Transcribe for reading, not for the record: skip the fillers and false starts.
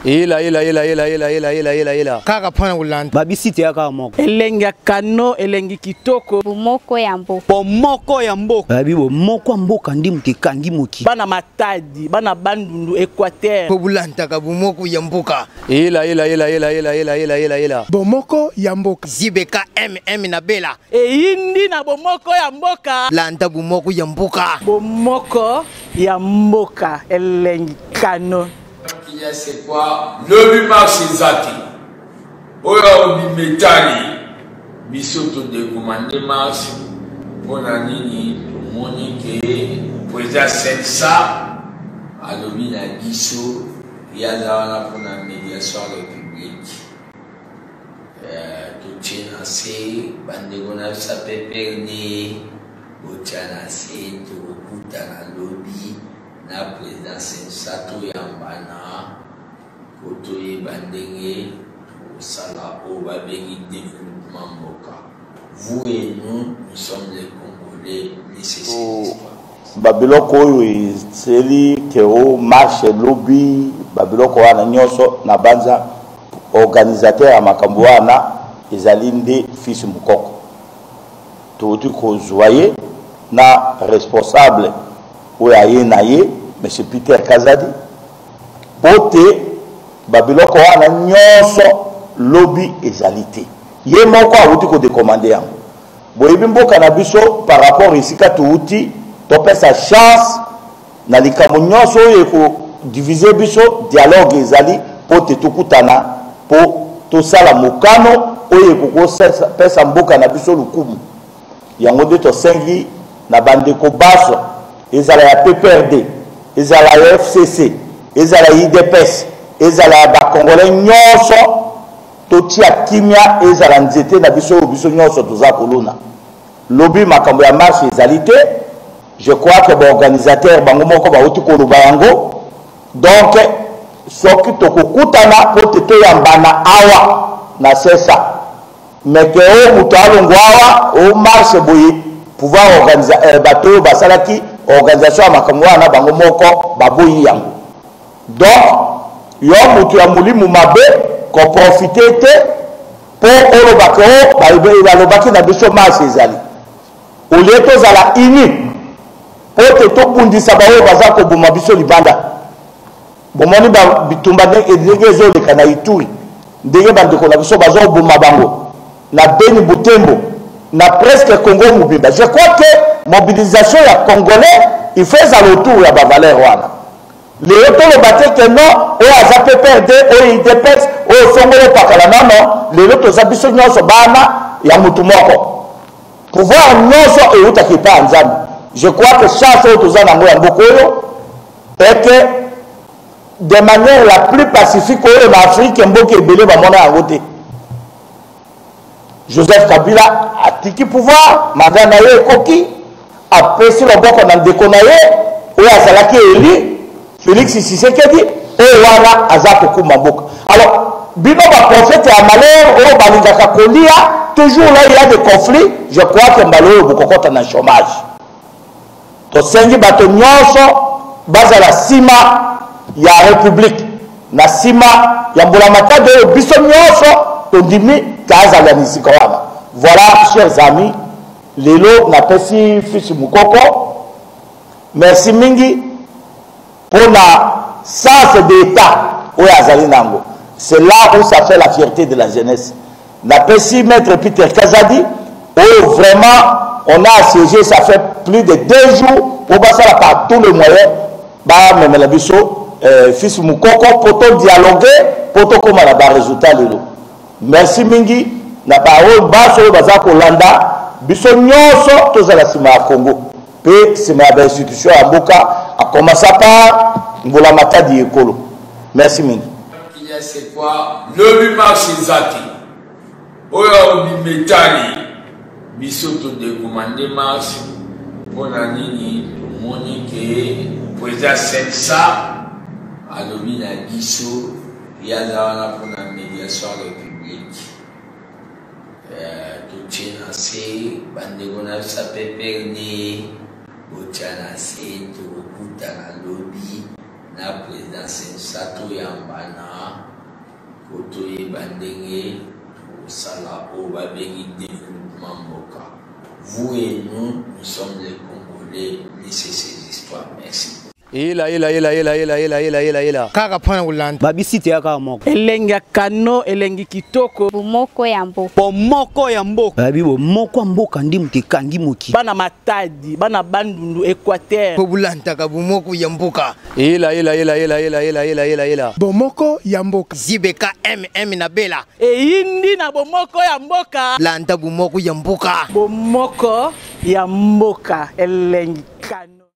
Ela ela ela ela ela ela ela ela ela. Kaka pona kolanda. Babisi te kaka moko. Elengi ya kano, elengi kitoko. Bomoko ya mboka. Bomoko ya mboka. Babi bomoko ya mboka ndi moto ekangi moki. Bana Matadi, bana Bandundu, Equateur. Po bolandaka bomoko ya mboka. Ela ela ela ela ela ela ela ela ela. Bomoko ya mboka. ZBK MM na Bela. Eyindi na bomoko ya mboka. Landa bomoko ya mboka. Bomoko ya mboka elengi kano. Kinya c'est quoi lobi marche eza te oyo akobima etali biso todekomande marche mpo na nini tomoni ke président sensa alobi na biso ye aza wana mpo na médiation ya république eh, totie na se bandeko na biso ya pprd botya na se tokokutana lobi na president sensa toyambana po toyeba ndenge tokosala oyo babengi developpement mboka vous et nous nous sommes les congolais nécessaires babiloko oyo eseli keo marche lobi babiloko wana nyonso na banza organisateur ya makambo wana ezali nde fils mukoko Towuti kozua ye na responsable oyo aye na ye monsieur Peter Kazadi po te ba biloko wana nyonso lobi ezali te. Ye moko awuti ko decommander yango. Boyebi mboka na biso par rapport esika towuti, topesa chance na likambo nyonso oyo eko diviser biso, dialogue ezali po te tokutana po tosala mokano oyo ekokopesa mboka na biso lokumu. Yango nde tosengi na bandeko baso, ezala ya PPRD, ezala ya FCC, ezala ya UDPS, ezala ya ba Congolais nyonso, totia kimia ezala nzete na biso oyo biso nyonso toza kolona. Lobi makambo ya marche ezali te. Je crois que ba organisateurs bango moko bauti koloba yango. Donc soki tokokutana po te toyambana awa na sesa mais ke oyo moto alongwa awa o marche boye pouvoir organisa eh, bato oyo basalaki organisation ya makambo wana bango moko baboyi yango. Donc yo moto ya molimo mabe koprofite te po oloba ke o balobaki na biso marche ezali au lieu tozala uni po te tobundisa baoyo baza koboma biso libanda. Bomoni ba bitumba ndenge ezoleka na Ituri, ndenge bandeko na biso baza koboma bango na Beni, Butembo, na presque Congo mobimba. Je crois que mobilisation ya Congolais il faut ezala autour ya ba valeurs wana. Lelo toloba te que non oyo aza PPRD, oyo UDPS, oyo songolo pakala. Non, non, lelo toza biso nyonso bana ya mutu moko. Pouvoir nyonso eutaki epai ya Nzambe. Je crois que chance oyo toza nango ya mboka oyo est que de manière la plus pacifique oyo na Afrique mboka ebele bamona yango te. Joseph Kabila atiki pouvoir, mandat na ye ekoki, apesi loboko na ndeko na ye oyo azalaki élu Félix Tshisekedi, oyo wana aza kokuma mboka. Alors bino ba prophète ya malheur oyo balingaka kolia toujours là il y a des conflits, je crois que mbala oyo bokokota na chômage. Tosengi bato nyonso bazala nsima ya republique na nsima ya mbulamatadi oyo biso nyonso tondimi kazala na esika wana. Voilà, chers amis, lelo napesi fils Mukoko merci mingi mpona sens d'état oyo azali nango. C'est là où ça fait la fierté de la jeunesse. Napesi maître Peter Kazadi oyo vraiment on a assiégé, ça fait plus de 2 jours po basala par tous les moyens bamemela biso fils Mukoko po to dialoguer po tokóma na ba résultat lelo. Merci mingi na baoyo baso oyo baza kolanda biso nyonso, tozala nsima ya Congo mpe nsima ya bainstitution ya mboka, a commença par Mbula Matadi ekolo. Merci mingi. Kinya c'est quoi lobi marche eza te oyo akobima etali biso todekomande marche mpo na nini tomoni ke président sensa alobi na biso ye aza wana mpo na médiation ya république. Totie na se bandeko na biso ya PPRD, botia na se, tokokutana lobi. na président Sensa toyambana po toyeba ndenge tokosala oyo babengi développement mboka. Vous et nous, nous sommes les Congolais, laissez ces histoires. Merci. Ela ela ela ela ela ela ela ela ela. Kaka mpona kolanda. Babisi te kaka moko. Elengi ya kano, elengi kitoko. Bomoko ya mboka. Bomoko ya mboka. Babi bomoko ya mboka ndi moto ekangi mokili. Bana Matadi, bana Bandundu, Équateur. Mpo bolandaka bomoko ya mboka. Ela ela ela ela ela ela ela ela ela. Bomoko ya mboka. Zibeka MM na Bela. Eyindi na bomoko ya mboka. Landa bomoko ya mboka. Bomoko ya mboka, elengi kano.